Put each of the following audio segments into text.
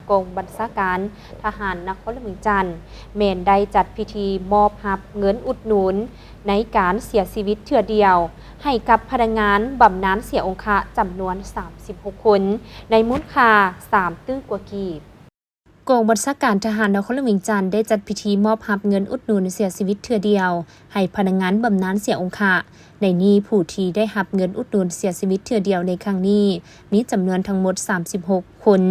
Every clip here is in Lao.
ກອງບັນຊາການທະຫານນະຄອນຫຼວງວຽງຈັນ ແມ່ນໄດ້ຈັດພິທີມອບຮັບເງິນອຸດໜູນໃນການເສຍຊີວິດເທື່ອດຽວ ໃຫ້ກັບພະນັກງານບຳນານເສຍອົງຄະຈຳນວນສາມສິບຫົກຄົນ ໃນມູນຄ່າສາມຕື້ກວ່າກີບ. ກອງບັນຊາການທະຫານນະຄອນຫຼວງວຽງຈັນ ໄດ້ຈັດພິທີມອບຮັບເງິນອຸດໜູນເສຍຊີວິດເທື່ອດຽວ ໃຫ້ພະນັກງານບຳນານເສຍອົງຄະ. ໃນນີ້ ຜູ້ທີ່ໄດ້ຮັບເງິນອຸດໜູນເສຍຊີວິດເທື່ອດຽວໃນຄັ້ງນີ້ ມີຈຳນວນທັງໝົດສາມສິບຫົກຄົນ,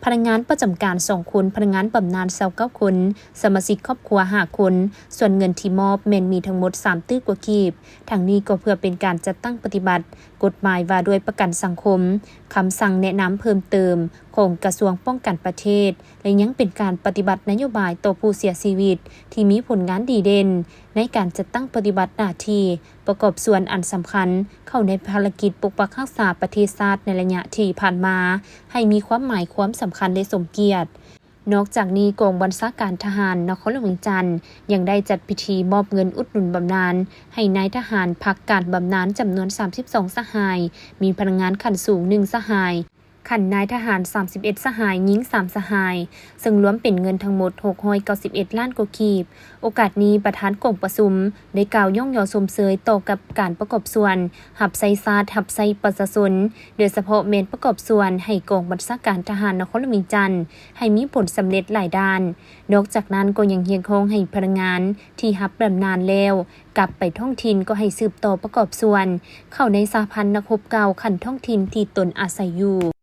ພະນັກງານປະຈຳການສອງຄົນ, ພະນັກງານບຳນານຊາວເກົ້າຄົນ, ສະມາຊິກຄອບຄົວຫ້າຄົນ, ສ່ວນເງິນທີ່ມອບແມ່ນມີທັງໝົດສາມຕື້ກວ່າກີບ. ທັງນີ້ກໍເພື່ອເປັນການຈັດຕັ້ງປະຕິບັດກົດໝາຍວ່າດ້ວຍປະກັນສັງຄົມ, ຄຳສັ່ງແນະນຳເພີ່ມເຕີມຂອງກະຊວງປ້ອງກັນປະເທດ ແລະ ຍັງເປັນການປະຕິບັດນະໂຍບາຍຕໍ່ຜູ້ເສຍຊີວິດທີ່ມີຜົນງານດີເດັ່ນໃນການຈັດຕັ້ງປະຕິບັດໜ້າທີ່ປະກອບສ່ວນອັນສຳຄັນເຂົ້າໃນພາລະກິດປົກປັກຮັກສາປະເທດຊາດໃນໄລຍະທີ່ຜ່ານມາ ໃຫ້ມີຄວາມໝາຍຄວາມສຳຄັນ ແລະ ສົມກຽດ. ນອກຈາກນີ້, ກອງບັນຊາການທະຫານນະຄອນຫຼວງວຽງຈັນ ຍັງໄດ້ຈັດພິທີມອບເງິນອຸດໜູນບຳນານໃຫ້ນາຍທະຫານພັກການບຳນານຈຳນວນສາມສິບສອງສະຫາຍ, ມີພະນັກງານຂັ້ນສູງໜຶ່ງສະຫາຍ, ຂັ້ນນາຍທະຫານສາມສິບເອັດສະຫາຍ, ຍິງສາມສະຫາຍ, ເຊິ່ງລວມເປັນເງິນທັງໝົດຫົກຮ້ອຍເກົ້າສິບເອັດລ້ານກວ່າກີບ. ໂອກາດນີ້, ປະທານກອງປະຊຸມໄດ້ກ່າວຍ້ອງຍໍຊົມເຊີຍຕໍ່ກັບການປະກອບສ່ວນຮັບໃຊ້ຊາດ, ຮັບໃຊ້ປະຊາຊົນ, ໂດຍສະເພາະແມ່ນປະກອບສ່ວນໃຫ້ກອງບັນຊາການທະຫານນະຄອນຫຼວງວຽງຈັນ ໃຫ້ມີຜົນສຳເລັດຫຼາຍດ້ານ. ນອກຈາກນັ້ນ, ກໍຍັງຮຽກຮ້ອງໃຫ້ພະນັກງານທີ່ຮັບບຳນານແລ້ວ ກັບໄປທ້ອງຖິ່ນກໍໃຫ້ສືບຕໍ່ປະກອບສ່ວນເຂົ້າໃນສະຫະພັນນັກຮົບເກົ່າຂັ້ນທ້ອງຖິ່ນທີ່ຕົນອາໄສຢູ່.